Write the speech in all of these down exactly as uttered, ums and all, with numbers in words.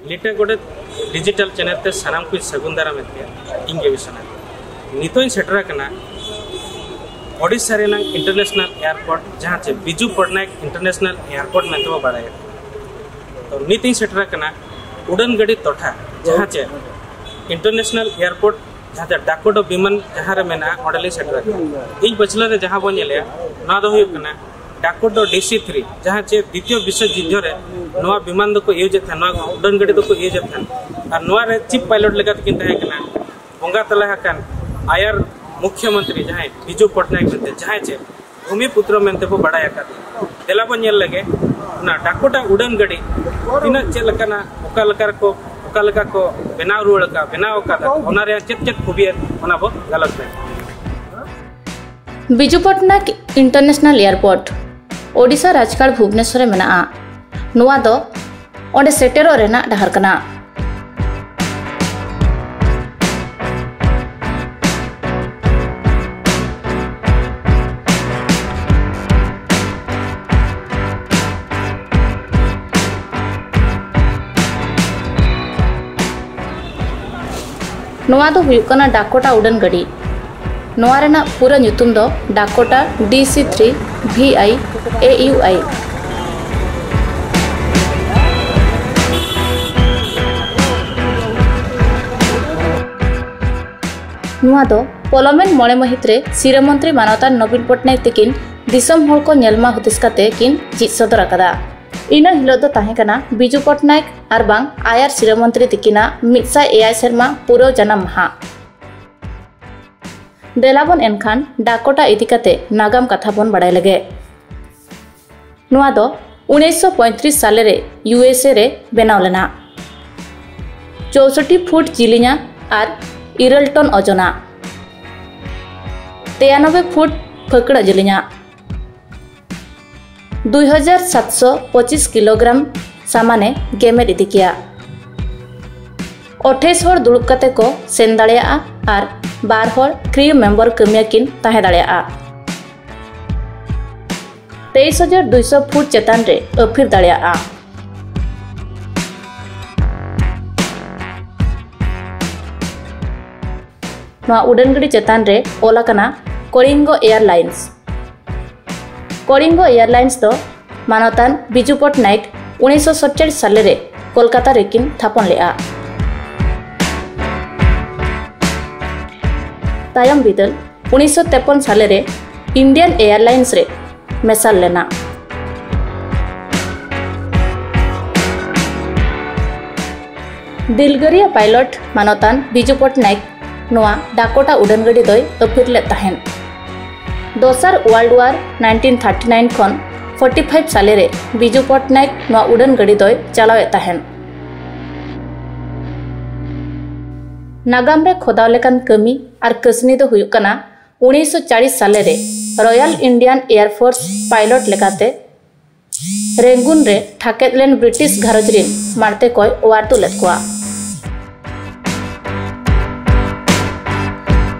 ᱞᱤᱴᱟᱹ ᱜᱚᱰᱮᱛ digital channel ᱛᱮ ᱥᱟᱱᱟᱢ ᱠᱚᱧ ᱥᱟᱹᱜᱩᱱ ᱫᱟᱨᱟᱢᱮᱫ ᱯᱮᱭᱟ᱾ ᱤᱧ ᱜᱮ ᱵᱤᱥᱣᱚᱱᱟᱛᱷ᱾ ᱱᱤᱛᱚᱜ ᱤᱧ ᱥᱮᱴᱮᱨ ᱟᱠᱟᱱᱟ ᱳᱰᱤᱥᱟ ᱨᱮᱱᱟᱜ ᱤᱱᱴᱟᱨᱱᱮᱥᱱᱟᱞ ᱮᱭᱟᱨᱯᱳᱨᱴ, ᱡᱟᱦᱟᱸ ᱪᱮ ᱵᱤᱡᱩ ᱯᱚᱴᱱᱟᱭᱮᱠ ᱤᱱᱴᱟᱨᱱᱮᱥᱱᱟᱞ ᱮᱭᱟᱨᱯᱳᱨᱴ ᱢᱮᱱᱛᱮ ᱵᱚ ᱵᱟᱲᱟᱭᱟ᱾ ᱛᱚ, ᱱᱤᱛ ᱤᱧ ᱥᱮᱴᱮᱨ ᱟᱠᱟᱱᱟ ᱩᱰᱟᱹᱱ ᱜᱟᱹᱰᱤ ᱴᱚᱴᱷᱟ, ᱡᱟᱦᱟᱸ ᱪᱮ ᱤᱱᱴᱟᱨᱱᱮᱥᱱᱟᱞ ᱮᱭᱟᱨᱯᱳᱨᱴ, ᱡᱟᱦᱟᱸ ᱪᱮ ᱰᱟᱠᱳᱰᱟ ᱵᱤᱢᱟᱱ ᱡᱟᱦᱟᱸ ᱨᱮ ᱢᱮᱱᱟᱜᱼᱟ, ᱚᱸᱰᱮ ᱞᱤᱧ ᱥᱮᱴᱮᱨ ᱟᱠᱟᱱᱟ᱾ ᱤᱧ ᱯᱟᱹᱪᱷᱞᱟᱹ ᱨᱮ ᱡᱟᱦᱟᱸ ᱵᱚᱱ ᱧᱮᱞᱮᱜᱼᱟ, ᱱᱚᱣᱟ ᱫᱚ ᱦᱩᱭᱩᱜ ᱠᱟᱱᱟ ᱰᱟᱠᱳᱰᱟ ᱰᱤ ᱥᱤ ᱛᱷᱨᱤ, ᱡᱟᱦᱟᱸ ᱪᱮ ᱫᱤᱛᱤᱭᱚ ᱵᱤᱥᱥᱚ ᱡᱩᱫᱽᱫᱷᱚ ᱨᱮ ᱱᱚᱣᱟ ᱵᱤᱢᱟᱱ ᱫᱚᱠᱚ ᱤᱭᱩᱡᱮᱫ ᱛᱟᱦᱮᱱ, ᱱᱚᱣᱟ ᱩᱰᱟᱹᱱ ᱜᱟᱹᱰᱤ ᱫᱚᱠᱚ ᱤᱭᱩᱡᱮᱫ ᱛᱟᱦᱮᱱ᱾ ᱟᱨ ᱱᱚᱣᱟ ᱨᱮ ᱪᱤᱯ ᱯᱟᱭᱞᱚᱴ ᱞᱮᱠᱟ ᱛᱮᱠᱤᱱ ᱛᱟᱦᱮᱸ ᱠᱟᱱᱟ ᱵᱚᱸᱜᱟ ᱛᱟᱞᱟ ᱟᱠᱟᱱ ᱟᱭᱟᱨ ᱢᱩᱠᱷᱭᱚ ᱢᱚᱱᱛᱨᱤ, ᱡᱟᱦᱟᱸᱭ ᱵᱤᱡᱩ ᱯᱚᱴᱱᱟᱭᱮᱠ ᱢᱮᱱᱛᱮ, ᱡᱟᱦᱟᱸᱭ ᱪᱮ ᱵᱷᱩᱢᱤ ᱯᱩᱛᱨᱚ ᱢᱮᱱᱛᱮ ᱵᱚ ᱵᱟᱲᱟᱭ ᱟᱠᱟᱫᱮ᱾ ᱫᱮᱞᱟ ᱵᱚᱱ ᱧᱮᱞ ᱞᱮᱜᱮ ᱚᱱᱟ ᱰᱟᱠᱳᱰᱟ ᱩᱰᱟᱹᱱ ᱜᱟᱹᱰᱤ ᱛᱤᱱᱟᱹᱜ, ᱪᱮᱫ ᱞᱮᱠᱟᱱᱟ, ᱚᱠᱟ ᱞᱮᱠᱟ ᱨᱮᱠᱚ, ᱚᱠᱟ ᱞᱮᱠᱟ ᱠᱚ ᱵᱮᱱᱟᱣ ᱨᱩᱣᱟᱹᱲ ᱟᱠᱟᱫ, ᱵᱮᱱᱟᱣ ᱟᱠᱟᱫᱟ, ᱚᱱᱟ ᱨᱮᱭᱟᱜ ᱪᱮᱫ ᱪᱮᱫ ᱠᱷᱩᱵᱤᱭᱟᱹ, ᱚᱱᱟ ᱵᱚ ᱜᱟᱞᱚᱪ ᱞᱮᱜᱮ᱾ ᱵᱤᱡᱩ ᱯᱚᱴᱱᱟᱭᱮᱠ ᱤᱱᱴᱟᱨᱱᱮᱥᱱᱟᱞ ᱮᱭᱟᱨᱯᱳᱨᱴ ᱳᱰᱤᱥᱟ ᱨᱟᱡᱽᱜᱟᱲ ᱵᱷᱩᱵᱽᱱᱮᱥᱚᱨ ᱨᱮ ᱢᱮᱱᱟᱜᱼᱟ᱾ ᱱᱚᱣᱟ ᱫᱚ ᱚᱸᱰᱮ ᱥᱮᱴᱮᱨᱚᱜ ᱨᱮᱱᱟᱜ ᱰᱟᱦᱟᱨ ᱠᱟᱱᱟ᱾ ᱱᱚᱣᱟ ᱫᱚ ᱦᱩᱭᱩᱜ ᱠᱟᱱᱟ ᱰᱟᱠᱳᱴᱟ ᱩᱰᱟᱹᱱ ᱜᱟᱹᱰᱤ᱾ ᱱᱚᱣᱟ ᱨᱮᱱᱟᱜ ᱯᱩᱨᱟᱹ ᱧᱩᱛᱩᱢ ᱫᱚ ᱰᱟᱠᱳᱴᱟ ᱰᱤ ᱥᱤ ᱛᱷᱨᱤ ᱵᱷᱤ ᱟᱭ ᱮ ᱤᱭᱩ ᱟᱭ᱾ ᱱᱚᱣᱟ ᱫᱚ ᱯᱚᱞᱚᱢᱮᱱ ᱢᱚᱬᱮ ᱢᱟᱹᱦᱤᱛ ᱨᱮ ᱥᱤᱨᱟᱹ ᱢᱚᱱᱛᱨᱤ ᱢᱟᱱᱚᱛᱟᱱ ᱱᱚᱵᱤᱱ ᱯᱚᱴᱱᱟᱭᱮᱠ ᱛᱤᱠᱤᱱ ᱫᱤᱥᱚᱢ ᱦᱚᱲ ᱠᱚ ᱧᱮᱞ ᱢᱟ ᱦᱩᱫᱤᱥ ᱠᱟᱛᱮ ᱠᱤᱱ ᱡᱷᱤᱡ ᱥᱚᱫᱚᱨ ᱟᱠᱟᱫᱟ᱾ ᱤᱱᱟᱹ ᱦᱤᱞᱳᱜ ᱫᱚ ᱛᱟᱦᱮᱸ ᱠᱟᱱᱟ ᱵᱤᱡᱩ ᱯᱚᱴᱱᱟᱭᱮᱠ ᱟᱨ ᱵᱟᱝ ᱟᱭᱟᱨ ᱥᱤᱨᱟᱹ ᱢᱚᱱᱛᱨᱤ ᱛᱤᱠᱤᱱᱟᱜ ᱢᱤᱫ ᱥᱟᱭ ᱮᱭᱟᱭ ᱥᱮᱨᱢᱟ ᱯᱩᱨᱟᱹᱣ ᱡᱟᱱᱟᱢ ᱢᱟᱦᱟ᱾ ᱫᱮᱞᱟ ᱵᱚᱱ ᱮᱱᱠᱷᱟᱱ ᱰᱟᱠᱳᱴᱟ ᱤᱫᱤ ᱠᱟᱛᱮ ᱱᱟᱜᱟᱢ ᱠᱟᱛᱷᱟ ᱵᱚᱱ ᱵᱟᱲᱟᱭ ᱞᱮᱜᱮ᱾ ᱱᱚᱣᱟ ᱫᱚ ᱩᱱᱤᱥᱥᱚ ᱯᱚᱸᱭᱛᱨᱤᱥ ᱥᱟᱞᱮ ᱨᱮ ᱤᱭᱩ ᱮᱥ ᱮ ᱨᱮ ᱵᱮᱱᱟᱣ ᱞᱮᱱᱟ᱾ ᱪᱳᱥᱚᱴᱴᱤ ᱯᱷᱩᱴ ᱡᱤᱞᱤᱧᱟ ᱟᱨ ᱤᱨᱟᱹᱞ ᱴᱚᱱ ᱳᱡᱚᱱᱟ, ᱛᱮᱭᱟᱱᱚᱵᱵᱳᱭ ᱯᱷᱩᱴ ᱯᱷᱟᱹᱠᱲᱟᱹᱜ ᱡᱤᱞᱤᱧᱟ, ᱫᱩᱭ ᱦᱟᱡᱟᱨ ᱥᱟᱛᱥᱚ ᱯᱚᱸᱪᱤᱥ ᱠᱤᱞᱳᱜᱨᱟᱢ ᱥᱟᱢᱟᱱᱮ ᱜᱮᱢᱮᱨ ᱤᱫᱤ ᱠᱮᱭᱟ᱾ ᱟᱴᱷᱟᱥ ᱦᱚᱲ ᱫᱩᱲᱩᱵ ᱠᱟᱛᱮ ᱠᱚ ᱥᱮᱱ ᱫᱟᱲᱮᱭᱟᱜᱼᱟ ᱟᱨ ᱵᱟᱨ ᱦᱚᱲ ᱠᱨᱤᱭᱩ ᱢᱮᱢᱵᱟᱨ ᱠᱟᱹᱢᱤᱭᱟᱹ ᱠᱤᱱ ᱛᱟᱦᱮᱸ ᱫᱟᱲᱮᱭᱟᱜᱼᱟ᱾ ᱛᱮᱭᱤᱥ ᱦᱟᱡᱟᱨ ᱫᱩᱭᱥᱚ ᱯᱷᱩᱴ ᱪᱮᱛᱟᱱ ᱨᱮ ᱟᱹᱯᱷᱤᱨ ᱫᱟᱲᱮᱭᱟᱜᱼᱟ᱾ ᱱᱚᱣᱟ ᱩᱰᱟᱹᱱ ᱜᱟᱹᱰᱤ ᱪᱮᱛᱟᱱ ᱨᱮ ᱚᱞ ᱟᱠᱟᱱᱟ ᱠᱚᱞᱤᱝᱜᱚ ᱮᱭᱟᱨᱞᱟᱭᱤᱱᱥ᱾ ᱠᱚᱞᱤᱝᱜᱚ ᱮᱭᱟᱨᱞᱟᱭᱤᱱᱥ ᱫᱚ ᱢᱟᱱᱚᱛᱟᱱ ᱵᱤᱡᱩ ᱯᱚᱴᱱᱟᱭᱮᱠ ᱩᱱᱤᱥᱥᱚ ᱥᱟᱛᱪᱚᱞᱞᱤᱥ ᱥᱟᱞᱮ ᱨᱮ ᱠᱳᱞᱠᱟᱛᱟ ᱨᱮᱠᱤᱱ ᱛᱷᱟᱯᱚᱱ ᱞᱮᱫᱼᱟ᱾ ᱛᱟᱭᱚᱢ ᱵᱤᱫᱟᱹᱞ ᱩᱱᱤᱥᱥᱚ ᱛᱮᱯᱚᱱ ᱥᱟᱞᱮ ᱨᱮ ᱤᱱᱰᱤᱭᱟᱱ ᱮᱭᱟᱨᱞᱟᱭᱤᱱᱥ ᱨᱮ ᱢᱮᱥᱟᱞ ᱞᱮᱱᱟ᱾ ᱫᱤᱞᱜᱟᱹᱨᱤᱭᱟᱹ ᱯᱟᱭᱞᱚᱴ ᱢᱟᱱᱚᱛᱟᱱ ᱵᱤᱡᱩ ᱯᱚᱴᱱᱟᱭᱮᱠ ᱱᱚᱣᱟ ᱰᱟᱠᱳᱴᱟ ᱩᱰᱟᱹᱱ ᱜᱟᱹᱰᱤ ᱫᱚᱭ ᱟᱹᱯᱤᱨ ᱞᱮᱫ ᱛᱟᱦᱮᱸᱱ᱾ ᱫᱚᱥᱟᱨ ᱣᱟᱨᱞᱰ ᱣᱟᱨ nineteen thirty nine ᱠᱷᱚᱱ forty five ᱥᱟᱞᱮ ᱨᱮ ᱵᱤᱡᱩ ᱯᱚᱴᱱᱟᱭᱮᱠ ᱱᱚᱣᱟ ᱩᱰᱟᱹᱱ ᱜᱟᱹᱰᱤ ᱫᱚᱭ ᱪᱟᱞᱟᱣᱮᱫ ᱛᱟᱦᱮᱸᱱ᱾ ᱱᱟᱜᱟᱢ ᱨᱮ ᱠᱷᱚᱫᱟᱣ ᱞᱮᱠᱟᱱ ᱠᱟᱹᱢᱤ ᱟᱨ ᱠᱟᱹᱥᱱᱤ ᱫᱚ ᱦᱩᱭᱩᱜ ᱠᱟᱱᱟ ᱩᱱᱤᱥᱥᱚ ᱪᱟᱞᱤᱥ ᱥᱟᱞᱮ ᱨᱮ royal Indian air force pilot ᱞᱮᱠᱟᱛᱮ ᱨᱮᱝᱜᱩᱱ ᱨᱮ ᱴᱷᱟᱠᱮᱫ ᱞᱮᱱ ᱵᱨᱤᱴᱤᱥ ᱜᱷᱟᱨᱚᱸᱡᱽ ᱨᱤᱱ ᱢᱟᱬᱛᱮ ᱠᱚᱭ ᱚᱣᱟᱨ ᱛᱩᱫ ᱞᱮᱫ ᱠᱚᱣᱟ᱾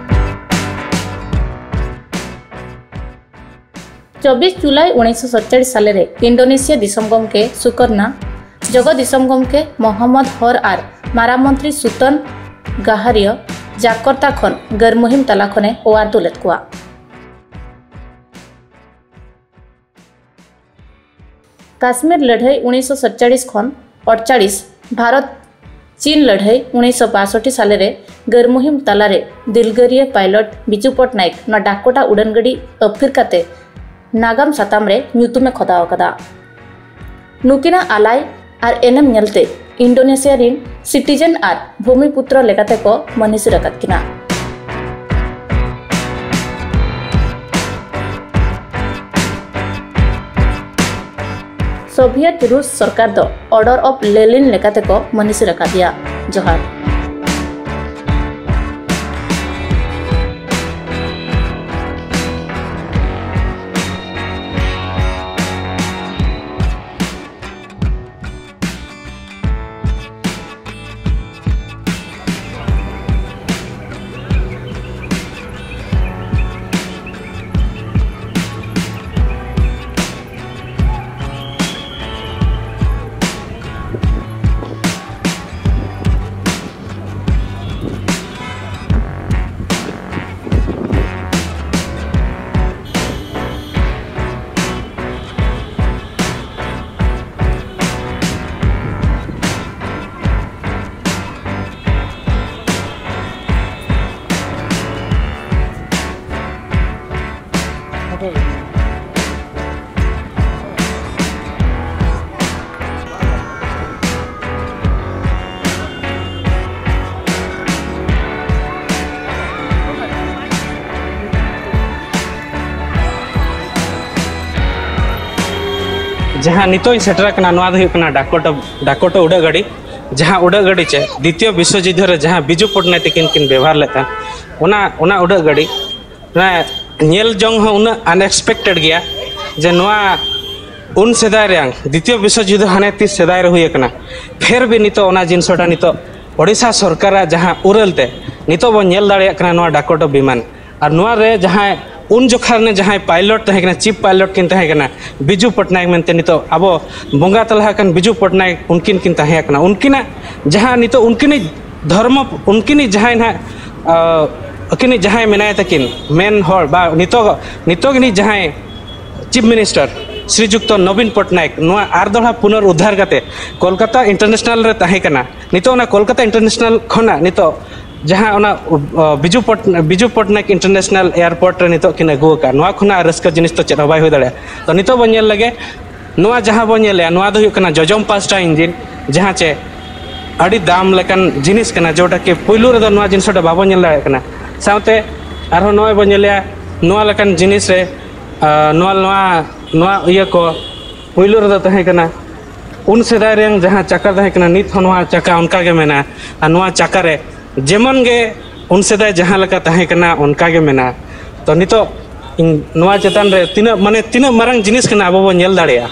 ᱪᱚᱵᱵᱤᱥ ᱡᱩᱞᱟᱭ ᱩᱱᱤᱥᱥᱚ ᱥᱟᱛᱪᱚᱞᱞᱤᱥ ᱥᱟᱞᱮ ᱨᱮ ᱤᱱᱰᱳᱱᱮᱥᱤᱭᱟ ᱫᱤᱥᱚᱢ ᱜᱚᱢᱠᱮ ᱥᱩᱠᱟᱨᱱᱟ, ᱡᱚᱜᱚ ᱫᱤᱥᱚᱢ ᱜᱚᱢᱠᱮ ᱢᱚᱦᱚᱢᱢᱚᱫᱽ ᱦᱚᱨ ᱟᱨ ᱢᱟᱨᱟᱝ ᱢᱚᱱᱛᱨᱤ ᱥᱩᱛᱟᱱ ᱜᱟᱦᱟᱨᱤᱭᱟᱹ ᱡᱟᱠᱚᱨᱛᱟ ᱠᱷᱚᱱ ᱜᱟᱹᱨ ᱢᱩᱦᱤᱢ ᱛᱟᱞᱟ ᱠᱷᱚᱱᱮ ᱚᱣᱟᱨ ᱛᱩᱫ ᱞᱮᱫ ᱠᱚᱣᱟ᱾ ᱠᱟᱥᱢᱤᱨ ᱞᱟᱹᱲᱦᱟᱹᱭ ᱩᱱᱤᱥᱥᱚ ᱥᱟᱛᱪᱚᱞᱞᱤᱥ ᱠᱷᱚᱱ ᱟᱴᱪᱚᱞᱞᱤᱥ, ᱵᱷᱟᱨᱚᱛ ᱪᱤᱱ ᱞᱟᱹᱲᱦᱟᱹᱭ ᱩᱱᱤᱥᱥᱚ ᱵᱟᱥᱚᱴᱴᱤ ᱥᱟᱞᱮ ᱨᱮ ᱜᱟᱹᱨ ᱢᱩᱦᱤᱢ ᱛᱟᱞᱟ ᱨᱮ ᱫᱤᱞᱜᱟᱹᱨᱤᱭᱟᱹ ᱯᱟᱭᱞᱚᱴ ᱵᱤᱡᱩ ᱯᱚᱴᱱᱟᱭᱮᱠ ᱱᱚᱣᱟ ᱰᱟᱠᱳᱴᱟ ᱩᱰᱟᱹᱱ ᱜᱟᱹᱰᱤ ᱟᱹᱯᱷᱤᱨ ᱠᱟᱛᱮ ᱱᱟᱜᱟᱢ ᱥᱟᱛᱟᱢ ᱨᱮ ᱧᱩᱛᱩᱢᱮ ᱠᱷᱚᱫᱟᱣ ᱟᱠᱟᱫᱟ᱾ ᱱᱩᱠᱤᱱᱟᱜ ᱟᱞᱟᱭ ᱟᱨ ᱮᱱᱮᱢ ᱧᱮᱞᱛᱮ ᱤᱱᱰᱳᱱᱮᱥᱤᱭᱟ ᱨᱤᱱ ᱥᱤᱴᱤᱡᱮᱱ ᱟᱨ ᱵᱷᱩᱢᱤᱯᱩᱛᱨᱚ ᱞᱮᱠᱟᱛᱮ ᱠᱚ ᱢᱟᱹᱱᱤᱥᱤᱨ ᱟᱠᱟᱫ ᱠᱤᱱᱟ᱾ ᱥᱳᱵᱷᱤᱭᱮᱴ ᱨᱩᱥ ᱥᱚᱨᱠᱟᱨ ᱫᱚ Order of Lenin ᱞᱮᱠᱟᱛᱮ ᱠᱚ ᱢᱟᱹᱱᱤᱥᱤᱨ ᱟᱠᱟᱫᱮᱭᱟ᱾ ᱡᱚᱦᱟᱨ᱾ ᱡᱟᱦᱟᱸ ᱱᱤᱛᱚᱜ ᱤᱧ ᱥᱮᱴᱮᱨ ᱟᱠᱟᱱᱟ, ᱱᱚᱣᱟ ᱫᱚ ᱦᱩᱭᱩᱜ ᱠᱟᱱᱟ ᱰᱟᱠᱳᱴᱟ ᱰᱟᱠᱳᱴᱟ ᱩᱰᱟᱹᱜ ᱜᱟᱹᱰᱤ᱾ ᱡᱟᱦᱟᱸ ᱩᱰᱟᱹᱜ ᱜᱟᱹᱰᱤ ᱪᱮ ᱫᱤᱛᱤᱭᱚ ᱵᱤᱥᱥᱚᱡᱩᱫᱽᱫᱷᱚ ᱨᱮ ᱡᱟᱦᱟᱸ ᱵᱤᱡᱩ ᱯᱚᱴᱱᱟᱭᱮᱠ ᱛᱟᱹᱠᱤᱱ ᱠᱤᱱ ᱵᱮᱵᱚᱦᱟᱨ ᱞᱮᱫ ᱛᱟᱦᱮᱸᱫ, ᱚᱱᱟ ᱚᱱᱟ ᱩᱰᱟᱹᱜ ᱜᱟᱹᱰᱤ᱾ ᱚᱱᱟ ᱧᱮᱞ ᱡᱚᱝ ᱦᱚᱸ ᱩᱱᱟᱹᱜ ᱟᱱᱮᱠᱥᱯᱮᱠᱴᱮᱰ ᱜᱮᱭᱟ ᱡᱮ ᱱᱚᱣᱟ ᱩᱱ ᱥᱮᱫᱟᱭ ᱨᱮᱭᱟᱝ ᱫᱤᱛᱤᱭᱚ ᱵᱤᱥᱥᱚᱡᱩᱫᱽᱫᱷᱚ ᱦᱟᱱᱮ ᱛᱤᱥ ᱥᱮᱫᱟᱭ ᱨᱮ ᱦᱩᱭ ᱟᱠᱟᱱᱟ, ᱯᱷᱮᱨ ᱵᱤ ᱱᱤᱛᱚᱜ ᱚᱱᱟ ᱡᱤᱱᱤᱥᱴᱟ ᱱᱤᱛᱚᱜ ᱳᱰᱤᱥᱟ ᱥᱚᱨᱠᱟᱨᱟᱜ ᱡᱟᱦᱟᱸ ᱩᱨᱟᱹᱞ ᱛᱮ ᱱᱤᱛᱚᱜ ᱵᱚᱱ ᱧᱮᱞ ᱫᱟᱲᱮᱭᱟᱜ ᱠᱟᱱᱟ ᱱᱚᱣᱟ ᱰᱟᱠᱳᱴᱟ ᱵᱤᱢᱟᱱ᱾ ᱟᱨ ᱱᱚᱣᱟ ᱨᱮ ᱡᱟᱦᱟᱸᱭ ᱩᱱ ᱡᱚᱠᱷᱟ ᱨᱮᱱ ᱡᱟᱦᱟᱸᱭ ᱯᱟᱭᱞᱚᱴ ᱛᱟᱦᱮᱸ ᱠᱟᱱᱟ, ᱪᱤᱯ ᱯᱟᱭᱞᱚᱴ ᱠᱤᱱ ᱛᱟᱦᱮᱸ ᱠᱟᱱᱟ ᱵᱤᱡᱩ ᱯᱚᱴᱱᱟᱭᱮᱠ ᱢᱮᱱᱛᱮ, ᱱᱤᱛᱚᱜ ᱟᱵᱚ ᱵᱚᱸᱜᱟ ᱛᱟᱞᱟ ᱟᱠᱟᱱ ᱵᱤᱡᱩ ᱯᱚᱴᱱᱟᱭᱮᱠ, ᱩᱱᱠᱤᱱ ᱠᱤᱱ ᱛᱟᱦᱮᱸ ᱠᱟᱱᱟ᱾ ᱩᱱᱠᱤᱱᱟᱜ ᱡᱟᱦᱟᱸ ᱱᱤᱛᱚᱜ ᱩᱱᱠᱤᱱᱤᱡ ᱫᱷᱚᱨᱢᱚ, ᱩᱱᱠᱤᱱᱤᱡ ᱡᱟᱦᱟᱸᱭ ᱱᱟᱦᱟᱜ, ᱟᱹᱠᱤᱱᱤᱡ ᱡᱟᱦᱟᱸᱭ ᱢᱮᱱᱟᱭ ᱛᱟᱹᱠᱤᱱ ᱢᱮᱱ ᱦᱚᱲ ᱵᱟ ᱱᱤᱛᱚᱜ ᱱᱤᱛᱚᱜ ᱤᱱᱤᱡ ᱡᱟᱦᱟᱸᱭ ᱪᱤᱯ ᱢᱤᱱᱤᱥᱴᱟᱨ ᱥᱨᱤᱡᱩᱠᱛᱚ ᱱᱚᱵᱤᱱ ᱯᱚᱴᱱᱟᱭᱮᱠ ᱱᱚᱣᱟ ᱟᱨ ᱫᱚᱦᱲᱟ ᱯᱩᱱᱚᱨ ᱩᱫᱽᱫᱷᱟᱨ ᱠᱟᱛᱮ ᱠᱳᱞᱠᱟᱛᱟ ᱤᱱᱴᱟᱨᱱᱮᱥᱱᱟᱞ ᱨᱮ ᱛᱟᱦᱮᱸ ᱠᱟᱱᱟ᱾ ᱱᱤᱛᱚᱜ ᱚᱱᱟ ᱠᱳᱞᱠᱟᱛᱟ ᱤᱱᱴᱟᱨᱱᱮᱥᱱᱟᱞ ᱠᱷᱚᱱᱟᱜ ᱱᱤᱛᱚᱜ ᱡᱟᱦᱟᱸ ᱚᱱᱟ ᱵᱤᱡᱩ ᱯᱚᱴ ᱵᱤᱡᱩ ᱯᱚᱴᱱᱟᱭᱮᱠ ᱤᱱᱴᱟᱨᱱᱮᱥᱱᱟᱞ ᱮᱭᱟᱨᱯᱳᱨᱴ ᱨᱮ ᱱᱤᱛᱚᱜ ᱠᱤᱱ ᱟᱹᱜᱩ ᱟᱠᱟᱫ, ᱱᱚᱣᱟ ᱠᱷᱚᱱᱟᱜ ᱨᱟᱹᱥᱠᱟᱹ ᱡᱤᱱᱤᱥ ᱫᱚ ᱪᱮᱫ ᱦᱚᱸ ᱵᱟᱭ ᱦᱩᱭ ᱫᱟᱲᱮᱭᱟᱜᱼᱟ᱾ ᱛᱚ ᱱᱤᱛᱚᱜ ᱵᱚᱱ ᱧᱮᱞ ᱞᱮᱜᱮ ᱱᱚᱣᱟ ᱡᱟᱦᱟᱸ ᱵᱚᱱ ᱧᱮᱞᱮᱜᱼᱟ, ᱱᱚᱣᱟ ᱫᱚ ᱦᱩᱭᱩᱜ ᱠᱟᱱᱟ ᱡᱚᱡᱚᱢ ᱯᱟᱥᱴᱟ ᱤᱧᱡᱤᱱ, ᱡᱟᱦᱟᱸ ᱪᱮ ᱟᱹᱰᱤ ᱫᱟᱢ ᱞᱮᱠᱟᱱ ᱡᱤᱱᱤᱥ ᱠᱟᱱᱟ, ᱡᱮᱴᱟ ᱠᱤ ᱯᱩᱭᱞᱩ ᱨᱮᱫᱚ ᱱᱚᱣᱟ ᱡᱤᱱᱤᱥ ᱫᱚ ᱵᱟᱵᱚᱱ ᱧᱮᱞ ᱫᱟᱲᱮᱭᱟᱜ ᱠᱟᱱᱟ᱾ ᱥᱟᱶᱛᱮ ᱟᱨᱦᱚᱸ ᱱᱚᱜᱼᱚᱭ ᱵᱚᱱ ᱧᱮᱞᱮᱜᱼᱟ, ᱱᱚᱣᱟ ᱞᱮᱠᱟᱱ ᱡᱤᱱᱤᱥ ᱨᱮ ᱟᱨ ᱱᱚᱣᱟ ᱱᱚᱣᱟ ᱱᱚᱣᱟ ᱤᱭᱟᱹ ᱠᱚ ᱯᱩᱭᱞᱩ ᱨᱮᱫᱚ ᱛᱟᱦᱮᱸ ᱠᱟᱱᱟ ᱩᱱ ᱥᱮᱫᱟᱭ ᱨᱮᱱ ᱡᱟᱦᱟᱸ ᱪᱟᱠᱟ ᱛᱟᱦᱮᱸ ᱠᱟᱱᱟ, ᱱᱤᱛ ᱦᱚᱸ ᱱᱚᱣᱟ ᱪᱟᱠᱟ ᱚᱱᱠᱟ ᱜᱮ ᱢᱮᱱᱟᱜᱼᱟ᱾ ᱟᱨ ᱱᱚᱣᱟ ᱪᱟᱠᱟ ᱨᱮ ᱡᱮᱢᱚᱱ ᱜᱮ ᱩᱱ ᱥᱮᱫᱟᱭ ᱡᱟᱦᱟᱸ ᱞᱮᱠᱟ ᱛᱟᱦᱮᱸ ᱠᱟᱱᱟ ᱚᱱᱠᱟ ᱜᱮ ᱢᱮᱱᱟᱜᱼᱟ᱾ ᱛᱚ ᱱᱤᱛᱚᱜ ᱤᱧ ᱱᱚᱣᱟ ᱪᱮᱛᱟᱱ ᱨᱮ ᱛᱤᱱᱟᱹᱜ ᱢᱟᱱᱮ ᱛᱤᱱᱟᱹᱜ ᱢᱟᱨᱟᱝ ᱡᱤᱱᱤᱥ ᱠᱟᱱᱟ ᱟᱵᱚ ᱵᱚᱱ ᱧᱮᱞ ᱫᱟᱲᱮᱭᱟᱜᱼᱟ᱾